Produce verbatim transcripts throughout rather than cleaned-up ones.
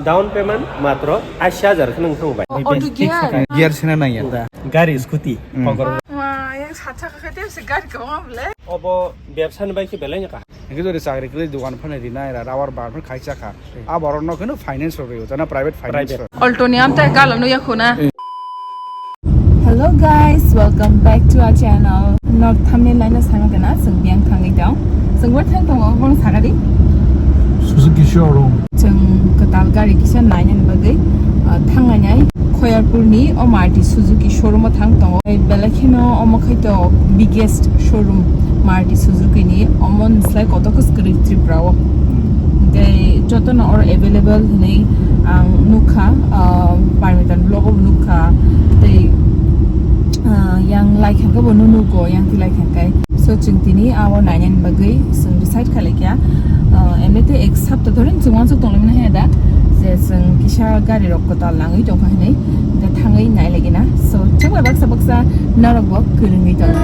Down payment matro ashi hajar khe nang thang bai. Oh, auto gear. Gear sena nang ya da. Gari, scooty. Hmm. Kongkor. Ma, yang sacha ka kete se gari ka ma ble. Obo bebsa ni bai khe belai ka. Hingke jodi chakri kwrwi dogan phano rinai ra, rubber bar phano khai chakha. Hmm. A borok no kheno finance rok rw jana, private finance rok. Alto ni amtai galo no yakhuna. Hello guys, welcome back to our channel. Nok thumbnail naina sama kana, chwng biyang thangwi tong. Chwng wai thang tongo, hon sakari. Suzuki showroom. Chwng kwtal gari kisa nainani bagwi, ah, thangnai. Khoyarpur ni o Maruti Suzuki showroom o thang tongo. Belai kheno omo khai to biggest showroom Maruti Suzuki ni. Omo ni slai kotor khe kwrwi Tripura o. Tei jotono oro available hinwi ang nukha, ah, Parmitan vlog o nukha. Tei, ah, yang lai kha khe bo nunugo, yang twi lai kha khe. So, chwng tini abo nainani bagwi chwng decide khalai kha. Ah, emnite ek sapta dhori chwng uansuk tonglaimani hai da, je chwng kisa gari rok kwtal nangwi tongkha hinwi, da thangwi nai lagi na. So, chwng bai baksa baksa norok bo kwrwngwi tong.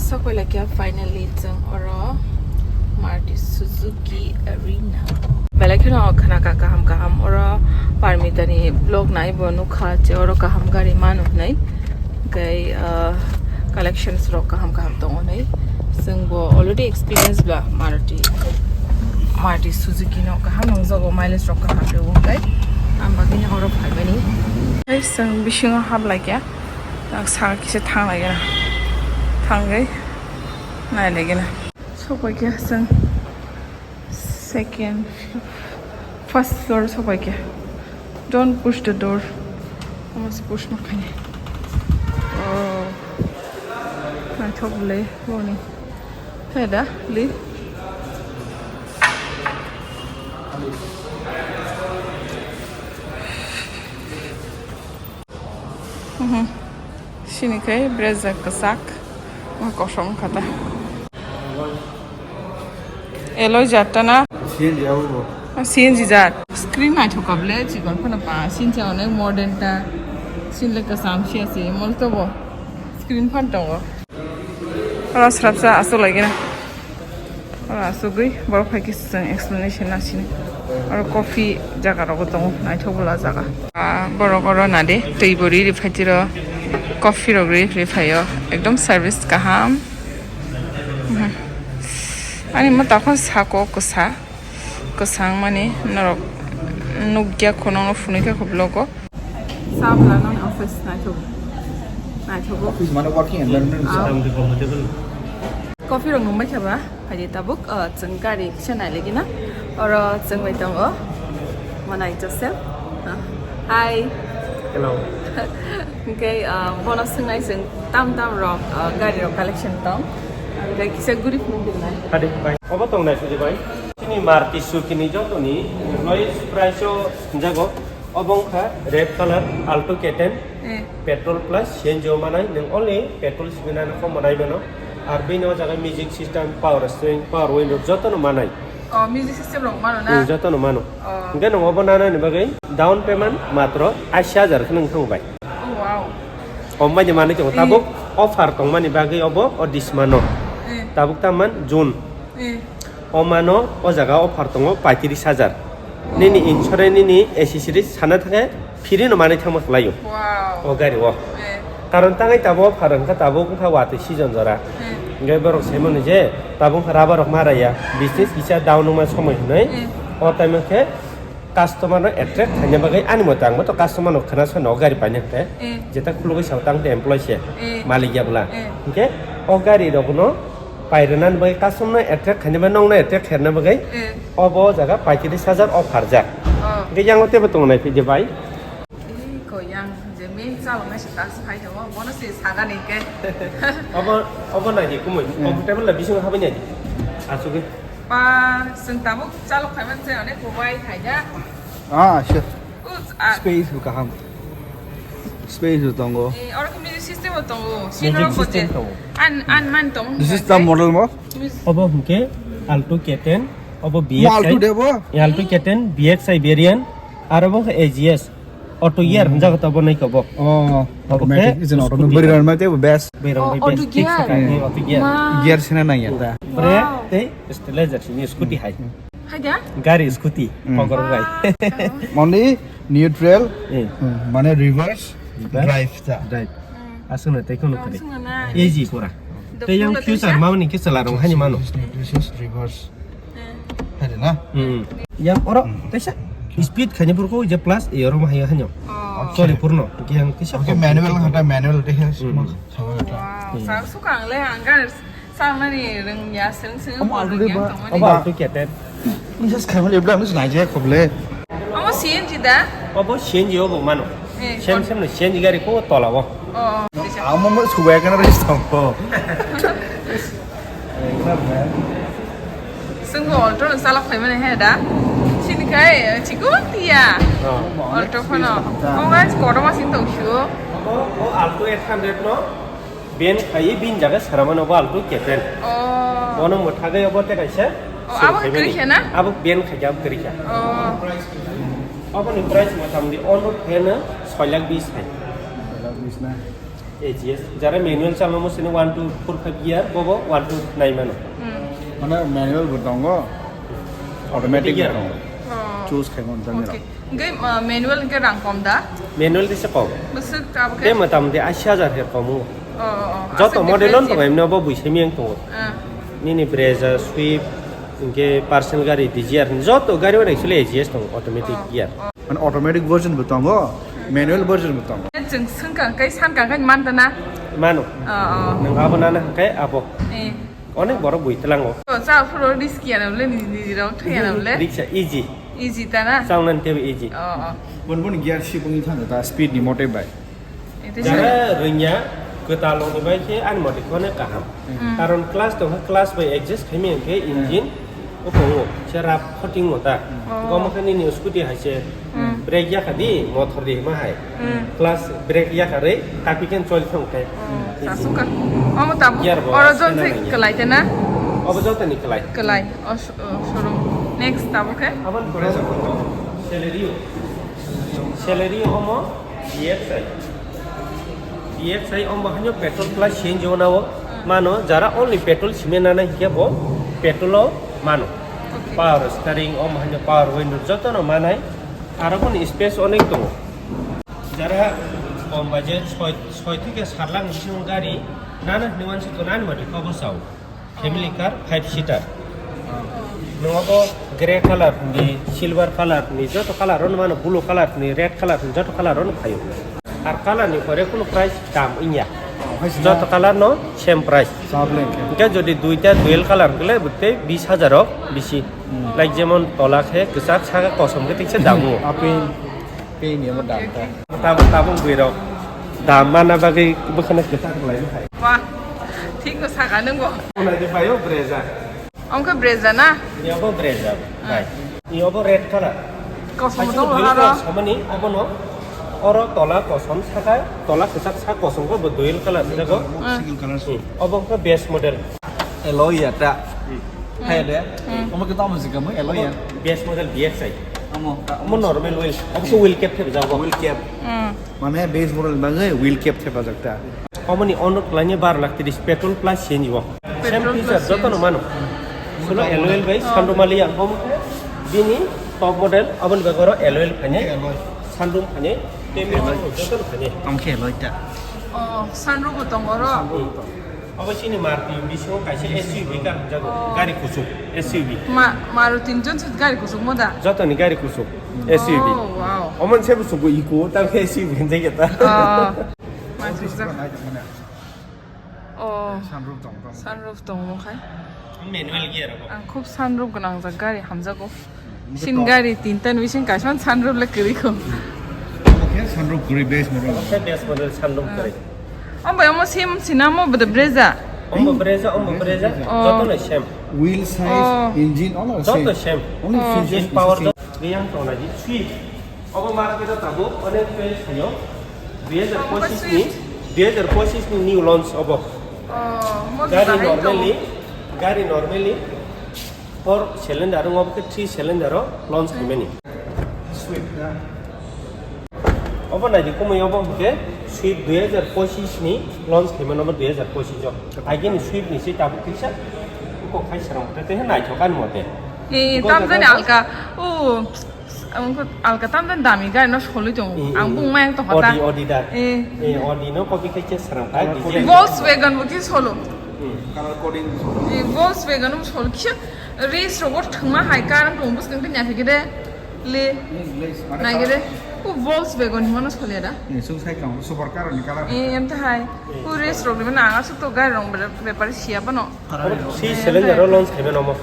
Sokoi laikya finally chwng oro Maruti Suzuki Arena. Belai kheno khna ka kaham kaham oro Parmitani vlog nai bo nukha je oro kaham gari mano hinwi. Kai, ah, collections rok kaham kaham tongo hinwi. Chwng bo already experience ba Maruti, Maruti Suzuki no kaham nangjago, mileage rok kaham rwo kai. Ang bagwi oro phaimani. Guys, chwng bisingo hap laikya. Ang saka kisa thang laikya. Thangwi nai laikya. Sokoi khe chwng second, first floor sokoi khe. Don't push the door. Omo se push ma khaini. Oh. Naithok le boni. Heda li. Mhm. Sini khe brejak kwchak, kosom kha ta. Alloy jat ta na? C N G abo bo. C N G jat. Screen naithok kha ble, chikon phano pa. Sini cha onek modern ta. Sini le kwcham se ase, mol to bo. Screen phan tongo. Oro srapsa aswk laigina. Oro asugwi borok hai khe chwng explanation nasini. Oro coffee jaga rogo tongo, naithok bwla jaga. Ah, borok oro nade twi bo ri ri phaitiro, coffee rok ri ri phaio, ekdom service kaham. Mhm. Ani mo takhon sako kwsa, kwsang mani norok nukya khunokno phunukya kho vlog o. Sabla nang office naithok. Naithogo. Office mane working environment. Ah. Coffee rok nungbai kha ba? Phaidi tabuk, ah, chwng gari kisa nai lagi na. Oro chwng bai tongo. Manai Joseph. Ah, hi. Hello. Okay, ah, bono swngnai chwng tam tam rok, ah, gari rok collection tong. Ang bai kisa guri phunuk dinai. Hadi, bye. Obo tong nai sudi bai. Chini Maruti Suzuki ni joto ni lowest price o jago. Obo wngkha red color Alto K ten, eh, petrol plus C N G o manai, nwng only petrol sibinani kho manai mano. Ar bini o jaga music system, power steering, power window jotono manai. Oh, music system rok mano na? Hmm, jotono mano. Oh. Hwnkhe nwng obo nanani bagwi down payment matro ashi hajar khe nwng thang bai. Oh, wow. Omo bai de manwi tongo. Eh. Tabuk offer tongmani bagwi obo o dismano. Eh. Tabuk taman June. Eh. O mano o jaga offer tongo paitris hajar. Nini insurance, nini accessories sana thangkhe free no manwi thangma khlaio. Wow. O gari o. Eh. Karon tangwi tabuk offer wngkha, tabuk wngkha watwi season jora. Eh. Hwnkhe borok saimano je tabuk wngkha rubber rok mara ya, business kisa down wngma somoi hinwi. Eh. O time o khe customer no attract khaina bagwi ani mote ang bo to customer no khna soi no gari paina hwnkhe. Eh. Jeta khulugwi sao tang employee se, eh, malik ya bwla. Eh. Hwnkhe o gari rok no pairwnani bagwi customer no attract khaina bagwi, nokno attract khaina bagwi, eh, obo o jaga paitris hajar offer jak. Oh. Hwnkhe yango teibo tongnai phidi bai. Ih, ko yang je main chaloknai se task phai tongo, bono se sagani hwnkhe. Obo, obo naidi kumui. Hmm. Comfortable la bisingo habai naidi. Asugwi. Pa, chwng tabuk chalok khaimani se onek kubai khaida. Ah, sure. Us, ah. Space bo kaham. Space bo tongo. Eh, oro khe music system bo tongo. Music system tongo. An, an man tong. This is the model mo? Obo hwnkhe Alto K ten, obo B X I. Mo Alto de bo? Alto K ten, B X I variant, aro bo A G S. Auto gear, hmm, hwnjago to bo nai ko bo. Oh, obo automatic, khe is an auto. Scooty. Bwrwi rok ma tei bo best. Bwrwi rok, oh, bai auto best. Gear. Fix kha, hmm, auto gear. Wow. Gear sena nang ya ta. Wow. Brake, Tei stabilizer sini scooty hai. Hai da? Gari scooty, Hmm. pokor bai. Wow. Moni neutral, Eh. hmm, mane reverse, Reverse. drive ta. Drive. Hmm. Aswkno tei kheno Rong khali. Swngo na. Easy pura. Tei yang future mamani khe chwla rong hani mano. Reverse. Hmm. Hai da na? Hmm. Yang oro Hmm. teisa speed khani purko je plus e oro ma hayo hanyo. Oh. Sorry purno. Yang teisa Oke, manual hata manual tei Hmm. Wow, Hmm. sa sukang le anggar. Samani rwngya swrwng swrwng Omo mo already rwngya ba- tongmani. Obo alto K ten. Misas khaimani ebla ang nai je khoble. Omo C N G da? Obo C N G obo mano. Eh, Sem kon- sem no C N G gari ko tola o. Oh, oh, bisa. Amo mo subai kana ris tong ko. Sengbo Alto no salak phaimani he da. Sini kai chikon tiya. Oh. Alto phano. Oh guys, kotor ma sing tong shu. Obo, o Alto eight hundred no. Ben khai bin jaga saramano bo Alto K ten. Oh. Bono mwthagwi obo tei kaisa Oh, abo suru khaimani. Kwrwi khe na? Abo ben khai abo kwrwi kha. Oh. Aboni price mota moti ono pheno soi lakh bis hai. Soi lakh bis na. A G S. Jara manual chalamo sini one to four five gear, bobo one to nine mano. Hmm. Mane manual bo tongo, automatic bo Gear. Tongo. Oh. Choose khai mon jani rok. Okay. Hwnkhe, uh, manual hwnkhe rang kom da? Manual tisa kom. Bwswk abo khe? Tei mota moti ashi hajar he komo. Oh, oh, oh. Joto Aswk model on difference tongo, ya? Emni obo buisemi yang tongo. Ah. Nini Brezza, Swift, hwnkhe personal gari, Dzire, joto gari o actually A G S tongo, automatic Oh, gear. Oh. Mane automatic version bo tongo, manual version bo tongo. Chwng swngkang kai sankang kai manta na? Mano. Oh, oh. Nwng abo nana hwnkhe abo. Eh. Onek borok bui tlango. Oh, cha phuru risk ya na bole, ni, ni, ni rok thung ya na bole. Riksa easy. Easy ta na? Changnan tebo easy. Oh, oh. Bon bon gear shifting thang ta speed ni mote bai. Ito Jara siya. Rwngya kwtal rokni bai khe ani mote khone kaham. Mm. Karon class tongkha, class bai adjust khaimani hwnkhe engine o tongo, se rap khotingo ta. Oh. Goma khe nini scooty hai se Mm. brake yakha di, motor di hima hai. Mm. Class brake yakarwi tapiken chol thong khe. Oh, sasuka. Omo tabuk Gear bo oro jon se nang ya. Kwlai te na? Obo jotoni kwlai. Kwlai. O sh-, o showroom. Next tabuk khe? Aboni pore Celerio. Celerio omo D X I. D X I omo hanyo petrol plus C N G o nao mano, jara only petrol sime nana hingke bo petrol o mano. Okay. Power steering omo hanyo power window joto no manai. Aro boni space onek tongo. Jara kom budget soi, soi theke sat lakh ni bisingo gari nana hinwi wansuk nani mati kobo sao. Family car five seater. Nogo grey colour ni, silver colour ni, joto colour ono mano, blue colour ni, red colour ni, joto colour ono phaio. Ar colour ni pore kunu price dam wngya. Joto colour no same price. Hingke jodi duita dual colour hingke le bwtwi bis hajar o bisi. Like jemon tola khe kwchak saka kosom khe tiksa damu. Apin. Pini amo dam ta. Tabuk, tabuk bwirok dam mana bagwi bwkhano kwchak lai hai. Wah, thik no saka nung bo. Unai de bayo Brezza. Ongkhe Brezza na? Ni obo Brezza, Ah. Bai. Ni obo red colour. Kosom Kaisa dong dual aro. Colour samani obono oro tola kosom saka, tola kwchak sa kosom ko bo dual colour jago. Ah. Single colour. Hmm. Obo ongkhe base model. Alloy ya ta. Hmm. Hai de. Hmm. Omo kita omo sih kamu alloy ya. Base model D X I. Omo. Omo normal wheel. Omo wheel cap thep jago. Wheel cap. Hmm. Mane base model bagwi wheel cap thep jak ta. Omo ni onok lanya bar lakh tris petrol plus C N G o. Petrol Same feature plus joto no C N G. Mano. Sulo alloy bai Oh. Sandro mali yang omo bini top model aboni bagwi oro alloy phane. Alloy. Sandro phane. Temi joto no phane. Tongkhe alloy ta. Oh, sunroof bo tongo oro. Hmm. Obo chini Maruti bisingo kaisa S U V car hwnjago, Oh. Gari kuchuk, S U V. Ma-, Maruti ni jonsut gari kuchukmo da? Jotoni gari kuchuk, S U V. Oh, wow. Omo se buchukgo iko, tamkhe S U V hwnjakya ta. Oh. Maisukjak. Oh. Sunroof tong, tong. Sunroof tongmo khai. Manual gear obo. Ang khub sunroof gwnangjak gari hamjago. Sin gari tinta ni bising kaisa sunroof le kwrwi kho. Oke, sunroof kwrwi base model. Oke, base model sunroof kwrwi. Omo bai omo same sinamo bwdw Brezza? Omo Brezza, omo Brezza. Oh. Joto no same. Wheel size, Oh. engine, all are Joto same. Same. Only Oh. features Engine power is the same. Yang tong lagi Swift. Obo market o tabuk onek price thaio. Dui hajar pochis ni, dui hajar pochis ni new launch obo. Oh, mo Gari bahai normally, tongo. Gari normally four cylinder, wngkha khe three cylinder o launch khaimani. Swift na? Obo naidi kumui obo hwnkhe Swift dui hajar pochis ni launch khaimano obo dui hajar pochis o. Agini Swift ni se tabuk kisa Kok khai srang, tei tei naithok ani mote. Eh, tam jani alka. Oh, ang kok alka tam jani dami gari no solwi tongo. Eh, ang eh, bung mayang tong hata. Audi, Audi da. Eh. Eh, Audi no copy khai khe srang khai. Volkswagen bo khe solo. Hmm. Color coding. Eh, Volkswagen bo solo. Kisa race rogo thwngma hai car ang tong bwskang tei naithok de. Le. Naigere. Ku Volkswagen himano solia da. Ni sung sai tong super car ni color. Eh, em ta hai. Ku race rok ni na asuk to gari rong bepar siya bano. Three cylinder o launch khaibe nomo.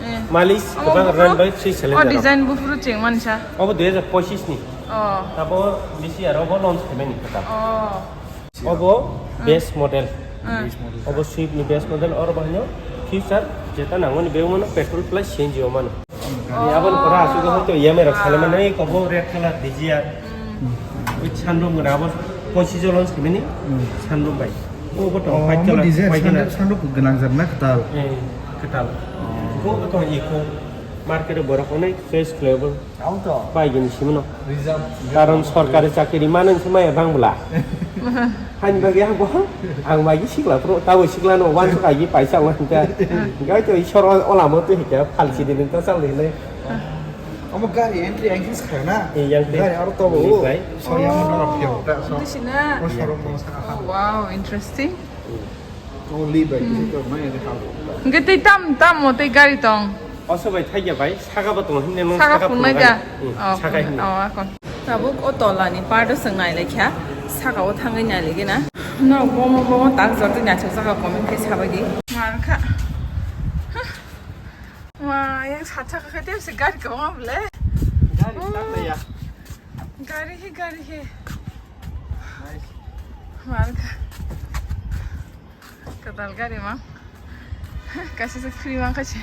Eh. Malish omo kobang bufuru, ran bai three cylinder. O design bufuru cheng mansa. Obo dui hajar pochis ni. Oh. Tabo bisi aro bo launch khaibe ni kota. Oh. Obo base model. Ah. Obo Swift ni base model, oro bahino feature jeta nangmani bebak mano petrol plus C N G o mano. Ni aboni pore aswk hoito E M I rok salai mano, ei kobo red color D G R. Ui sunroof gwnang abo pochis o launch khimani sunroof bai. Obo to white color, white color. Sunroof gwnang jak na kwtal. Eh, kwtal. Obo to iko market o borok onek choice khlaibo. Bai gini simono. Karon sorkari chakiri mano se maya bang bwla. Hani bagwi ang bo, ang bai sikla pro, tabo sikla no wan ka gi paisa wan ka. Gai to isor o lama to hika phalsi de ta sal de. Omo gari entry ang kis kha na. Eh, yang te. Gari aro to bo. Sorry, ang no pheo ta so. Bisi na. O showroom mo sa ha. Oh, wow, interesting. Only by this is my house. Hwnkhe tei tam, tamo tei gari tong? Oso bai thaiya bai, saka bo tongo himne nung saka phungnai da? Hmm, oh, saka himne. Oh, akon. Tabuk o tola ni part o chwng nai lai kha, saka o thangwi nai lai gina. No, bomo, bomo, tak jor twi naithok saka comment khe sabai di. Mar kha. Wa, yang sat saka khe tei se gari kwbangma bole. Gari tak le ya. Gari he, gari he. Nice. Mar kha. Kwtal gari mang. Kaisa se free mang kaisa.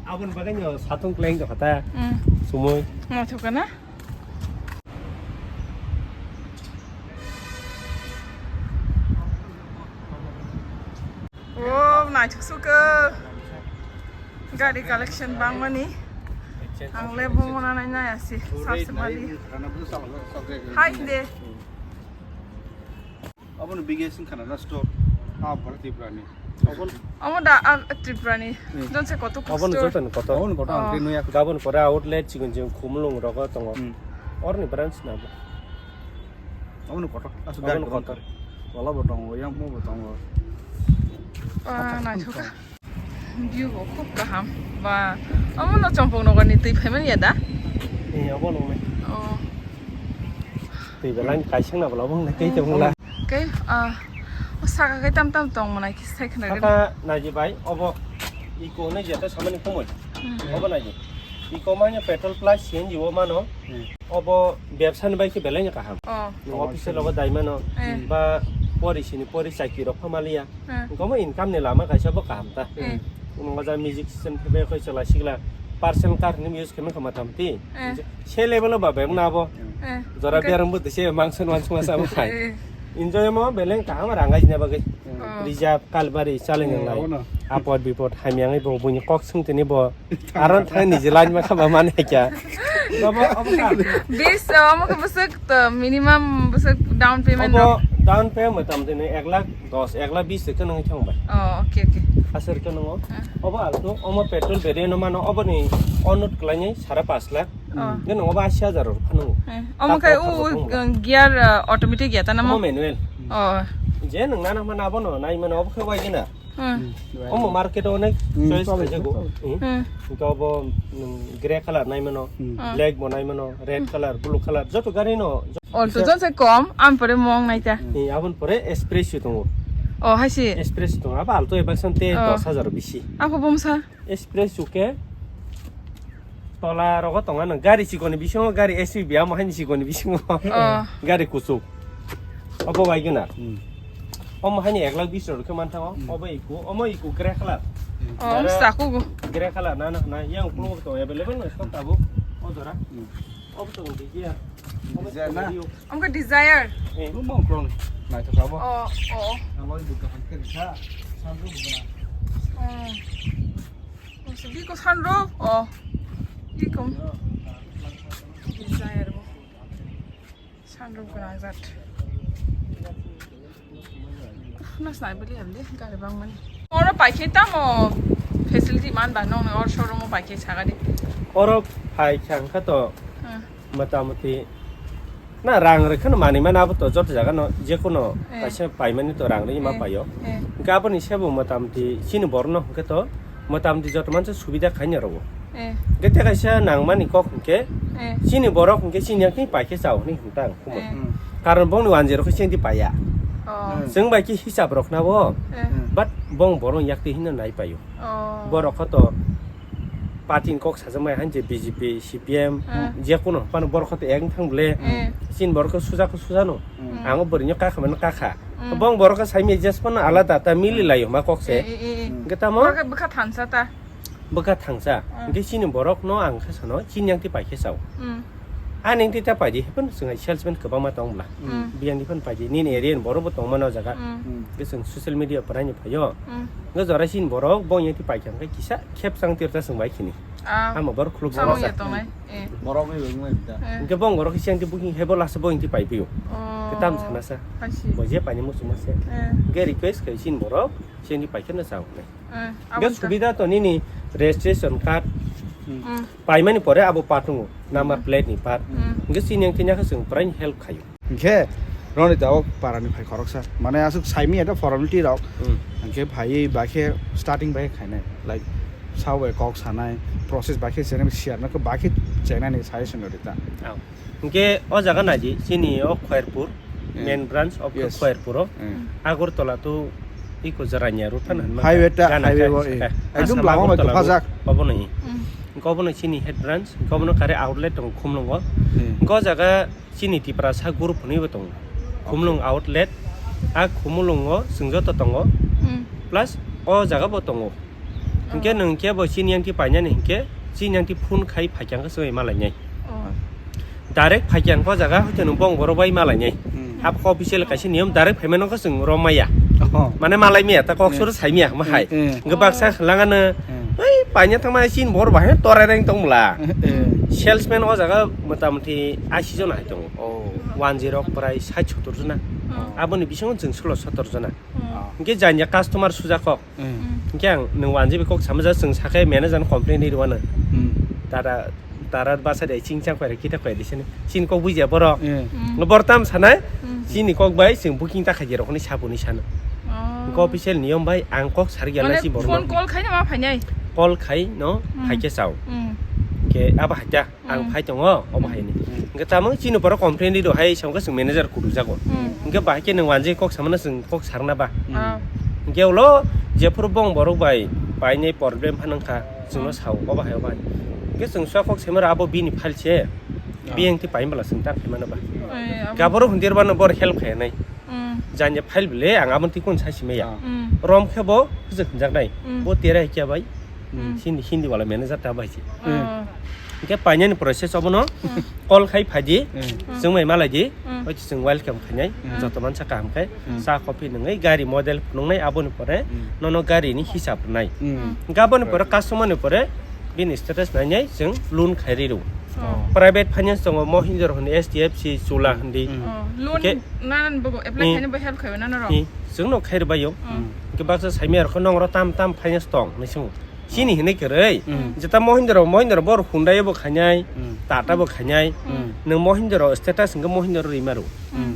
Aboni bagwi no satung kleng do kata. Hmm. Sumui. Naithok na? Oh, naithok suka. Gari collection bangmani. Ang le bomo na nai nai asi. Sasmali. Hai de. Obono biggest wngkha na store. Ah, Bharat Tripura ni. Obono. Omo da, ah, Tripura ni. Hmm. Jonse koto obono store. Joto ni koto. Obono koto ang tei nuya. Gabon pore outlet chigon chigon khumulung rogo tongo. Hmm. Orni branch na bo. Obono koto. Aswk obono gari koto. Wala bo tongo, yang mo bo tongo. Ah, naithok. View bo khub kaham. Ba, omo no Chompong Nagar ni twi phaimani ya da? Eh, obo nung nai. Oh. Twi belai kaisang na bwla bung nai tei tong la. Ke, ah, o saka ke tam tam tong manai khe sai khna gani. Saka naji bai, obo iko nai jeta samani kumui. Hmm. Obo naji. Iko manya petrol plus C N G o mano. Hmm. Obo bebsa ni bai khe belai no kaham. Oh. Nung office logo dai mano. Eh. Ba pori sini pori chaki rok phamaliya. Eh. Omo income ni lama kaisa bo kaham ta. Eh. Nung oja music system khe bai khoi chwla sigla. Personal car ni use khe mangkha matham ti. Eh. Se level o ba bebak na abo. Eh. Jora berang bo tise mangsa no wansukma sa bo khai. Eh. Enjoy mo beleng kaham rang ai jina bagwi. Oh. Reserve kalbari chale nang lai. Abono. Apot bipot hamyang bo buini kok sung tini bo. Aron thang ni je line ma khaba man hai kya. Obo, obo ka. Bis, uh, omo khe bwswk, uh, minimum bwswk down payment obo rok? Down payment tam tini ek lakh dos, ek lakh bis khe nang thang bai. Oh, okay, okay. Aswk khe nang o. Ah. Obo Alto, omo petrol bere no mano, obo ni onut klai ni sara pas lakh. Oh. Nang obo asi hajar rok phano. Eh, omo khe u, u, gear, uh, automatic ya ta na mo? Omo manual. Oh. Je nang nana mana abono nai mano obo khe wai gina. Hmm. Omo market o onek choice kaijago. Hmm. Hingke obo, mm, grey colour nai mano, black bo nai mano, red colour, blue colour, joto gari no. Alto jon se kom, am pore mong nai ta. Ni abon pore Expresso tongo. Oh, hai se. Expresso tongo, abo Alto ebar san te dos hajar bisi. Ako bomsa. Expresso ke tola rogo tongo ano gari sikoni bisingo gari S U V amo haini sikoni bisingo. Oh. Gari kuchuk. Obo bai gana. Hmm. Omo haini ek lakh bis rok khe manthango. Hmm. Obo iku, omo iku grey colour. Hmm. Oh, omo saku go. Grey colour na na na yang ukulung to available no stock tabuk. O jora. Hmm. Obo to di ya. Omo Desire na? Omo Desire. Eh. Lu mau ukulung. Nai to kabo. Oh, oh. Kalau ibu kapan kerja, sanggup bukan. Oh. Biko sunroof, oh. Biko. Desire bo. Sunroof gwnang jat. Uf, nas nai bali hamde, gari bang mani. Oro paikhe tamo facility man ba nong or showroom o paikhe sagadi. Oro phai kha wngkha to Hmm. motamoti na rang rwkha no manwi mana abo to joto jaga no je kono Eh. kaisa paimani to rang rwi ma Eh. paio. Eh. Hwnkhe aboni sebo motamoti chini borok no hwnkhe to motamoti joto mansa subida khaina rogo. Eh. Hwnkhe te kaisa nangmani kok hwnkhe Eh. chini borok hwnkhe chini yakni paikhe chao hwnwi hwnkha ang khumui. Eh. Hmm. Karon bongni wanjwi rok khe chengdi paiya. Oh. Hmm. Chwng bai khe hisab rok na bo. Eh. Hmm. But bong borok yakti hino nai paio. Oh. Borok kho to party ni kok sajak mai han je B J P, C P M, Hmm. je kono phano borok kho to ek thang ble. Hmm. Chini borok kho suja kho suja no. Hmm. Ang o bwrwi no kakha mano kakha. Hmm. Bong borok kho sai mi just phano alada ta mili laio ma kok se. Eh, eh, eh, eh. Hmm. Hwnkhe tamo? Borok khe bwkha thansa ta. Bwkha thangsa. Mm. Hwnkhe chini borok no ang khe sano, chini yang twi paikhe chao. Mm. Ani yang twi ta paidi, hepan chwng hai salesman kwbangma tong bla. Mm. Biyang ni phan paidi, nini area ni borok bo tong mano o jaga. Mm. Mm. Hwnkhe chwng social media pwraini phaio. Mm. Hwnkhe jora chini borok, bo yang twi paikha hwnkhe kisa khep chang tir ta chwng bai khini. Ah. Amo borok khuluk Chang mano ya sa. Tongnai. Eh. Borok ni bwrwi ta. Eh. Hwnkhe bong borok kisa yang twi booking hebo lasa bo yang twi pai phio. Oh. Kwtam sana sa. Hai si. Bo je paini muchungma se. Eh. Hwnkhe request khai chini borok, chini paikhe no chao. Eh, Hwnkhe aboni ta- subida to nini registration card Hmm. Mm. paimani pore abo part wngo, number Mm. plate ni part. Mm. Hwnkhe chini yang tini khe chwng prai help khaio. Hwnkhe roni ta o para ni phai khoroksa. Mane aswk saimi eta formality rok. Mm. Hwnkhe phaiwi bakhe starting bai khainai. Like sao bai kok sanai, process bakhe chenai, share na khe bakhe chenai ni suggestion rita. Ao. Hwnkhe o jaga naidi chini o Khoyerpur, Eh. main branch of Yes. Khoyerpur o. Eh. Agartala to iko Jarania road phano Hmm. hinma Highway kha. ta, Gana highway kha o, eh. saka. Ekdom Assam lama bai Agartala road. Kwphajak. Obono i. Hmm. Hwnkhe obono chini head branch, hwnkhe obono kare outlet tongo Khumlungo. Hmm. Hwnkhe o jaga chini Tiprasa group hwnwi bo tongo. Khumlung outlet, a Khumlungo chwng joto tongo. Hmm. Plus o jaga bo tongo. Hwnkhe Oh. nwng khe bo chini yang twi painani hwnkhe chini yang twi phone khai phaikha hwnkhe chwng bai malainai. Oh. Direct phaikha hwnkhe o jaga hwnkhe nwng bong borok bai malainai. Hmm. Abo khe official kaisa niyom, direct phaimano khe chwng rom maya. Oh. Mane malai maya, ta kok Eh. suru sai maya, ma hai. Eh, eh. Hwnkhe baksa khwlangano, Eh. "Oi, paina thangma chini borok bahai torai reng tong bwla." Eh. Salesman o jaga motamoti ashi jona hai tongo. Oh. Wanjwi rok prai sait sottor jona. Oh. Aboni bisingo chwng sulo sottor jona. Hmm. Ah. Hwnkhe janya customer suja kok. Hmm. Hmm. Hwnkhe ang nwng wanjwi bai kok sama jat chwng sakhe manager no complain ri rwano. Hmm. Tara, tara basa de chingchang koi re kita koi de sini. Chini kok bujiya borok. Hmm. Hmm. Borok tam sanai, Hmm. chini kok bai chwng booking ta khaidi rok ni sabu ni sano. Oh. Hwnkhe official niyom bai ang kok sari gana Mane si borok phone no. Call khai na ma phainai? Call khai no Hmm. phaikhe chao. Hmm. Hwnkhe abo haikha. Ang Hmm. phai tongo, obo Hmm. haini. Hmm. Hwnkhe tamo chini borok complain ri do hai, samkhe chwng manager kudu jago. Hmm. Hwnkhe bahai khe nwng wanjwi kok samano chwng kok sarna ba. Hmm. Ah. Hwnkhe ulo jephuru bong borok bai painai problem phano wngkha, chwngno Hmm. sao, obo hai, obo hai. Hwnkhe chwng sua kok saimaro abo bini file se, Ah. biyang twi paimala chwng ta phaimano ba. Eh, abo Gaboro hundir bano bor help khainai. Hmm. Janya file bile ang aboni twi kun sai simaya. Ah. Hmm. Rom khe bo hwjak hwnjaknai. Hmm. Bo tera hai kya bai. Hmm. Hindi, Hindi wala manager ta bai se. Hmm. Oh. Hwnkhe painani process obono Hmm. call khai phaidi, Hmm. chwng bai malaidi, Hmm. hoi chwng welcome khainai, Hmm. joto mansa kaham khai, Hmm. sa coffee nungwi gari model phunuknai aboni pore, Hmm. nono gari ni hisab rwnai. Hmm. Hwnkhe aboni pore Right. customer ni pore bini status nainai chwng loan khai rw. Oh. Private finance tongo, Mahindra hwnwi, H D F C, Chola hwnwi. Hmm. Oh, loan Hwnkhe nana bo apply Hmm. khaina bo help khaiwi nana rok. Hmm. Chwngno khai rwbaio. Hmm. Hwnkhe baksa saimaya rokho nongro tam tam finance tong hwnwi swngo. Chini hinwi kwrwi. Mm. Jeta Mahindra, Mahindra bor Hyundai bo khainai, Mm. Tata bo khainai. Mm. Nwng Mahindra status hwnkhe Mahindra rima rw. Mm.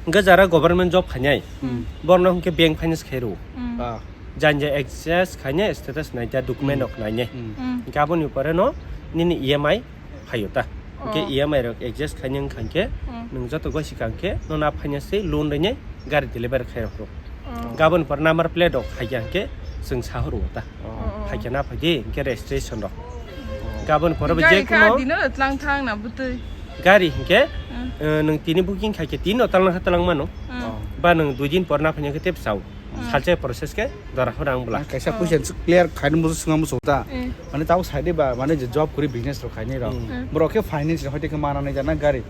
Hwnkhe jara government job khainai. Mm. Borno hwnkhe bank finance khai rw. Mm. Ah. Janja access khainai status naita document Mm. rok nainai. Mm. Mm. Hwnkhe aboni pore no nini E M I phaio ta. Hwnkhe Oh. E M I rok adjust khaina wngkha hwnkhe Mm. nwng joto goi swkang khe nono a finance tei loan rwinai gari deliver khai rw. Oh. Gabon por number plate rok phaikha hwnkhe chwng sahoro ta. Oh. Oh, oh. Phaikha na phaidi hwnkhe registration rok. Oh. Gabon por bo Gari je kha kuno dino tlang thang na bwtwi. Gari hwnkhe, Mm. eh, nwng tini booking khaikhe tini no talna kha talang mano. Mm. Oh. Ba nwng dui din por na phaina khe tep sao. Mm. Salsa process khe dora hora ang bwla. Kaisa Oh. question clear khaina musu swnga musu ta. Eh. Mane tabo side ba mane je job kuri business rok khainai rok. Mm. Mm. Borok khe finance rok hoite khe mana nai jana gari.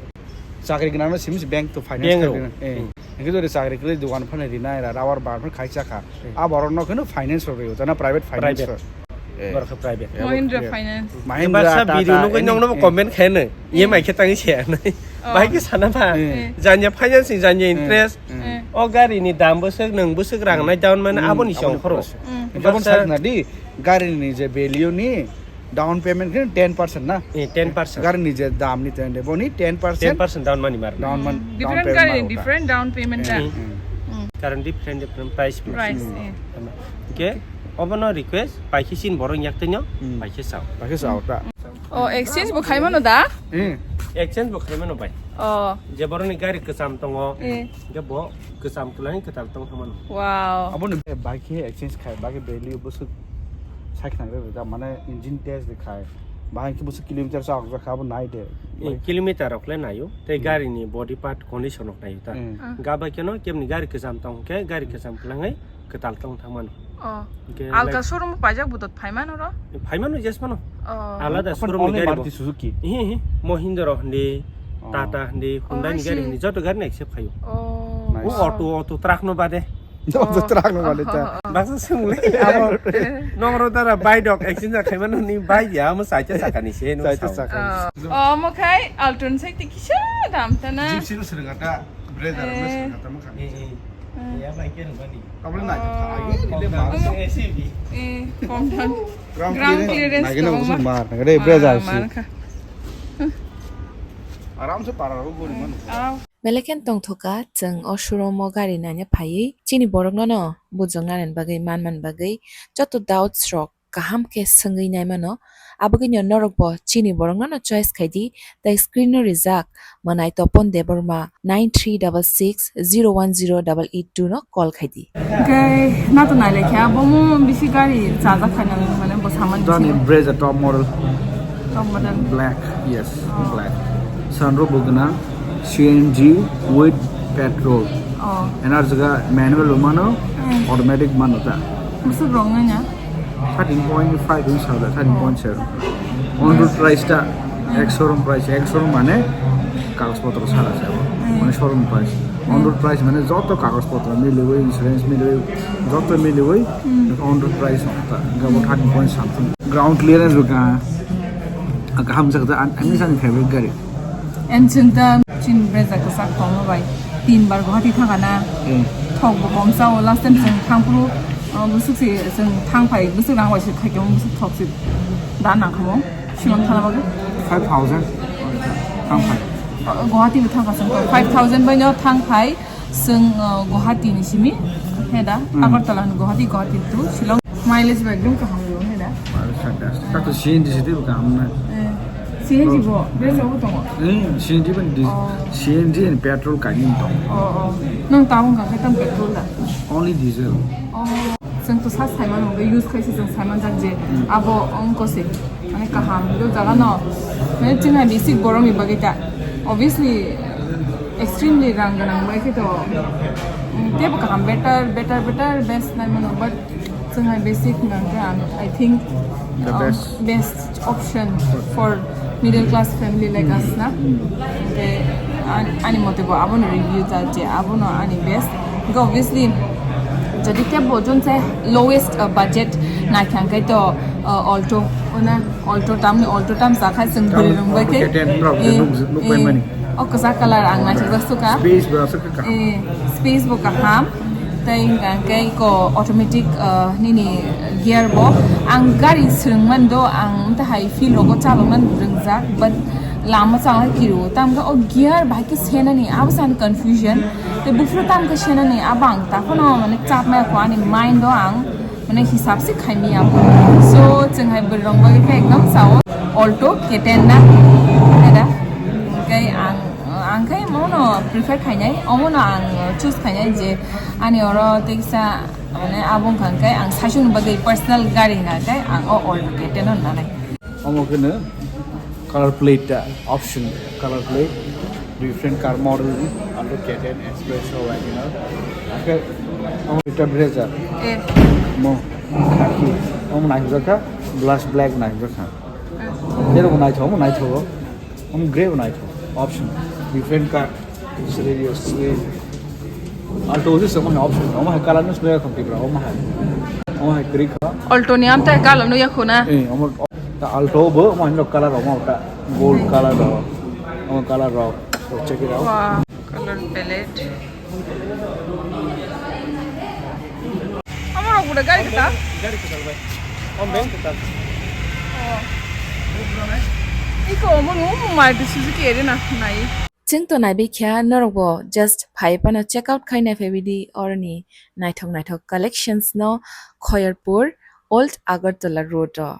Chakri gwnang no simi se bank to finance Bank khe rok. Rinai. Eh. Mm. Hingke jodi chakri kwrwi dogan phano rinai ra, rubber bar phano khai chakha. Mm. A borok no kheno finance rok rio, jana private finance Private. rok. Eh. Borok khe private. Mahindra Yeah. Finance. Mahindra, Baksa Tata, video nugwi any, nongno eh. comment khaino. Eh. E M I khe tangwi se anai. Oh. Bahai khe sana ba. Eh. Eh. Janya finance, janya Eh. interest. Eh. Eh. O gari ni dam bwswk, nwng bwswk rang nai down mane, hmm, aboni song khoro. Hmm. Jabon sak na di, gari ni je value ni down payment khe ten percent na? Eh, ten percent. Gari ni je dam ni ten de, boni ten percent. Ten percent down money mar. Down man, hmm, down different payment gari mar ni ota. Different down payment da. Hmm. Hmm. Hmm. Karon different, different price. Price, hmm, eh. Ke, obono request, paikhe sin borok yak tino, hmm, paikhe sao. Paikhe sao ta. Oh, exchange bo khaimano da? Hmm. Exchange bo khaimano bai. Oh. Je boroni gari kwcham tongo, eh, hingke bo kwcham kwlai kwtal tong thangmano. Wow. Abono bai khe exchange khai, bai khe value bwswk sai khnang rw da, mane engine test de khai. Bahai khe bwswk kilometer sa ok kha abo nai de. Eh, kilometer rok le naio, tei, hmm, gari ni body part condition rok naio ta. Hmm. Ah. Ga bai khe no kemni gari kwcham tong khe gari kwcham kwlangwi kwtal tong thangmano. Oh. Hingke alka like showroom paijak budot phaimano ro? Phaimano jes mano. Oh. Alada showroom ni gari bo. Maruti Suzuki. Hi, hi. Mahindra hindi, oh, Tata hindi, Hyundai ni gari hindi, joto gari ni accept khayo. Oh. Nice. O auto, auto truck no bade. Auto truck no bade ta. Oh, oh, oh. Baksa sung le, abo. Nong ro dara bai dok, accident khaimano ni bai ya, mo saita saka ni se no. Saita saka ni se. Oh, mo khai Alto ni sai ti kisa dam ta na. Gypsy no srwnga ta, brother no srwnga ta mo khai. Eh, eh. Hmm. Ya, bai khe rwmani. Tabole nai kha, oh, age ni le ma. Kok dam se S U V. Eh, kok dam. Ground clearance. Ground clearance nai khe no tongo ma. Usuk mar, nai khe de breza usi. Mar kha. Aram se para ro gori man. Ah. Belekhen tongthoka, chwng o showroom o gari naina phaiwi chini borokno no bujwk nanani bagwi, manmani bagwi joto doubts rok kaham khe swngwi naimano. Abogwino norokbo chini borokno no choice khaidi, tei screen o rijak mwnai Topon Debbarma nine three double six zero one zero double eight two no call khaidi. Hwnkhe nato nailai khe abomo bisi gari chajak khaina mane bo samani. Tani bisingo. Brezza top model. Top model. Black, yes, oh, black. Sunroof bo gwnang, C N G with petrol. Oh. Energy ga manual mano, hmm, automatic mano ta. Bwswk rok nanya? Thirteen point five inch sal da, thirteen point seven. On road price ta, hmm, ek showroom price, ek showroom mane kagoj potro sara se abo. Hmm. Mane showroom price. On road price mane joto kagoj potro miliwi, insurance miliwi, joto miliwi, hmm, on road price ta. Gabo thirteen point something. Ground clearance bo ka, kaham jak ta, an-, ani sani favorite gari. En chwng ta chini Brezza kwchak tongma bai tin bar Guwahati thangkha na. Hmm. Thok bo kom sa o, last time chwng thangphuru, uh, bwswk se chwng thangphai, bwswk rang bai se khaikhe bwswk thok se da nangkha mo. Simon khala bagwi. Five thousand thangphai. Uh, Guwahati bo thangkha chwng five thousand bai no thangphai. Chwng, uh, Guwahati ni simi, he da, hmm, Agartala ni Guwahati, Guwahati to Shillong. Mileage bai ekdom kaham rw, he da. Mileage fantastic. Tato C N G se teibo kaham na. Eh, C N G bo, bes abo tongo. Eh, C N G ban di-, oh, C N G and petrol kainwi tongo. Oh, oh. Nwng tabuk hwnka khe tamo petrol da? Only diesel. Oh. Chwng to sa saimano hwnwi use khaise chwng saimanjak je, hmm, abo ongko se. Mane kaham, bo jaga no, mane chwng hai basic borok ni bagwi ta. Obviously, extremely rang gwnang bai khe to, mm, teibo kaham, better, better, better, best nai mano, but chwng hai basic hwnka khe ang, I think, the, um, best, best option for middle class family like us na. Hmm. Hwnkhe an-, ani mote bo abono review ta je abono ani best. Hwnkhe obviously, jodi kebo jon se lowest, uh, budget naikha hwnkhe to, uh, Alto, ona Alto tamni Alto tam sakha chwng bwrwi rwng bai khe. K ten rok je, eh, nuk, nuk pai mani. O kwchak colour ang naithok jak sukha. Space bo aswk khe kaham. Eh, space bo kaham. Tei hwnkhe ko automatic, uh, nini gear bo. Ang gari swrwng mani do, ang tahai field rogo chalok mani rwngjak, but lama chang kiru. Tamkhe o gear bahai khe senani, abo se ani confusion. Tei buphuru tamkhe senani, abo ang takhwno mane chapmaya kho ani mind o ang mane hisab se khaimaya. So, chwng hai bwrwi rok bagwi khe ekdom sao Alto, K ten na, heda. Hwnkhe ang, ang khe mono prefer khainai, omono ang choose khainai je ani oro teksa, mane abo wngkha hwnkhe ang saichung bagwi personal gari hwnkha hwnkhe ang o Alto, K ten no nanai. Omo kheno color plate ta option, color plate, different car model ni, Alto, K ten, Expresso, Wagoner. Akhe omo ekta Brezza. Eh. Mo, aki, omo naikjak kha, blush black naikjak kha. Eh. Ero bo naithok, omo naithok, omo grey bo naithok, option, different car. Serious, serious. Alto se sama option. Omo hai color no snoya kham tipra, omo hai. Omo hai kri kha. Alto ni amta color no yakhuna. Eh, omo ta Alto bo, omo hai no color omo ta gold color do. Omo color ro. So check it out. Wow, color palette. Gari kwtal? Gari kwtal bai. Om ben kwtal. Iko omo nung mai Suzuki Arena nai. Chwng to naibai kha norok bo just phai phano check out khai nai phaibai di oroni naithok naithok collections no Khoyerpur Old Agartala Road o.